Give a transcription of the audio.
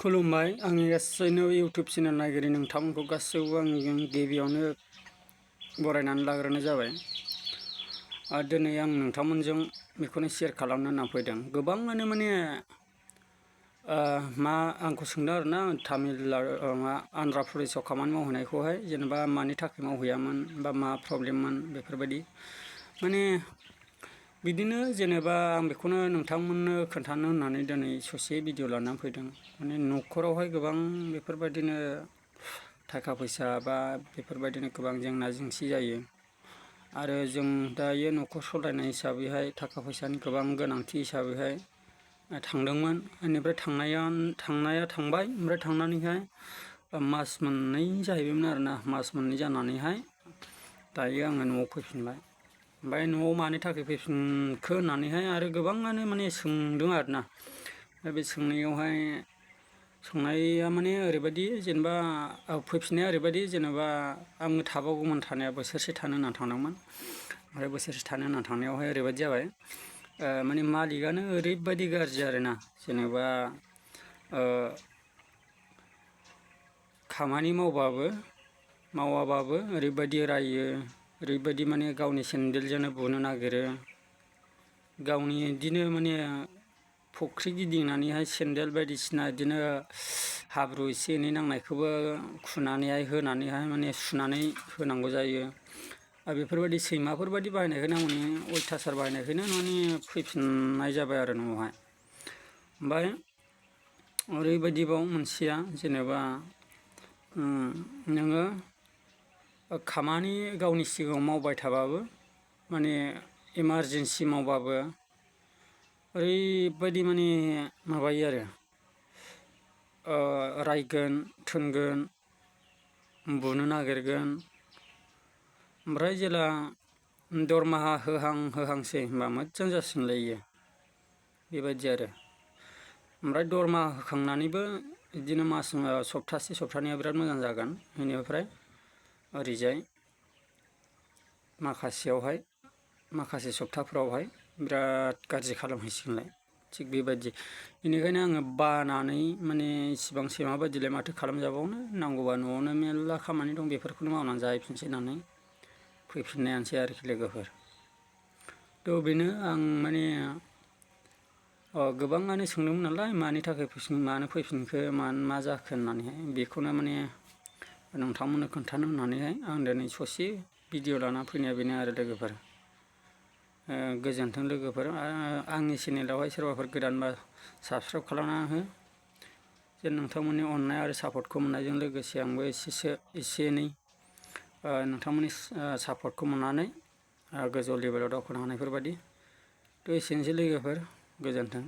खुलुमबाय आंनि गासैनो YouTube channel नायगिरि नोंथांमोनखौ गासैबो आं गिबियावनो बरायनानै लाग्रोनाय जाबाय। दिनै आं नोंथांमोनजों बेखौनो शेयार खालामनो होनना फैदों। गोबाङानो माने मा आंखौ सोंदों आरोना आन्ध्रा प्रदेशआव खामानि मावहैनायखौहाय जेनेबा मानि थाखाय मावहैयामोन बा मा प्रब्लेममोन बेफोरबायदि माने बिदिनो जेनेबा आं बेखौनो नोंथांमोननो खोन्थानो होननानै दिनै ससे भिडिअ लानानै फैदों। माने न'खरावहाय गोबां बेफोरबायदिनो थाखा फैसा बा बेफोरबायदिनो गोबां जेंना जेंसि जायो आरो जों दायो न'खर सालायनाय हिसाबैहाय थाखा फैसानि गोबां गोनांथि हिसाबैहाय थांदोंमोन। बेनिफ्राय थांनाया थांबाय, ओमफ्राय थांनानैहाय मास मोननै जाहैबायमोन आरोना। मास मोननै जानानैहाय दायो आङो न'आव फैफिनबाय। ओमफ्राय न'आव मानि थाखाय फैफिनखो होननानैहाय आरो गोबाङानो माने सोंदों आरोना। बे सोंनाया माने ओरैबायदि जेनेबा फैफिननाया ओरैबायदि जेनेबा आङो थाबावगौमोन, थानाया बोसोरसे थानो होनना थांदोंमोन। ओमफ्राय बोसोरसे थानो होनना थांनायावहाय ओरैबायदि जाबाय, माने मालिकआनो ओरैबायदि गाज्रि आरोना। जेनेबा खामानि मावाबाबो ओरैबायदि रायो, ओरैबायदि माने गावनि सेन्देलजोंनो बुनो नागिरो। गावनि बिदिनो माने फुख्रि गिदिंनानैहाय सेन्देल बायदिसिना बिदिनो हाब्रु एसे एनै नांनायखौबो खुनानैहाय होनानैहाय माने सुनानै होनांगौ जायो। आरो बेफोरबायदि सैमाफोरबायदि बाहायनायखायनो माने अयथासार बाहायनायखायनो माने फैफिननाय जाबाय आरो न'आवहाय। ओमफ्राय ओरैबायदिबाव मोनसेया जेनेबा नोङो खामानि गावनि सिगाङाव मावबाय थाबाबो माने इमारजेन्सि मावबाबो ओरैबायदि माने माबायो आरो रायगोन, थोनगोन, बुनो नागिरगोन। ओमफ्राय जेला दरमाहा होहांसै होनबा मोजां जासिनलायो बेबायदि आरो। ओमफ्राय दरमाहा होखांनानैबो बिदिनो सप्तासे सप्तानैया बिराद मोजां जागोन। बेनिफ्राय ओरैजाय माखासे सप्ताफ्रावहाय बिराद गाज्रि खालामहैसिगोनलाय। थिग बेबायदि बेनिखायनो आङो बानानै माने इसिबां सैमा बायदिलाय माथो खालामजाबावनो, नांगौबा न'आवनो मेरला खामानि दं बेफोरखौनो मावनानै जाहैफिनसै होननानै फैफिननायानोसै आरोखि लोगोफोर। थ' बेनो आं माने गोबाङानो सोंदोंमोन नालाय मानि थाखाय मानो फैफिनखो, मा जाखो होननानैहाय बेखौनो माने नोंथांमोननो खोन्थानो होननानैहाय आं दिनै ससे भिडिअ लाना फैनाया बेनो आरो लोगोफोर। गोजोन्थों लोगोफोर। आंनि चेनेलावहाय सोरबाफोर गोदानबा साबसक्राइब खालामना हो। जे नोंथांमोननि अननाय आरो सापर्टखौ मोननायजों लोगोसे आंबो एसे एनै नोंथांमोननि सापर्टखौ मोननानै गोजौ लेभेलाव दावखोनो हानायफोरबायदि। थ' एसेनोसै लोगोफोर, गोजोन्थों।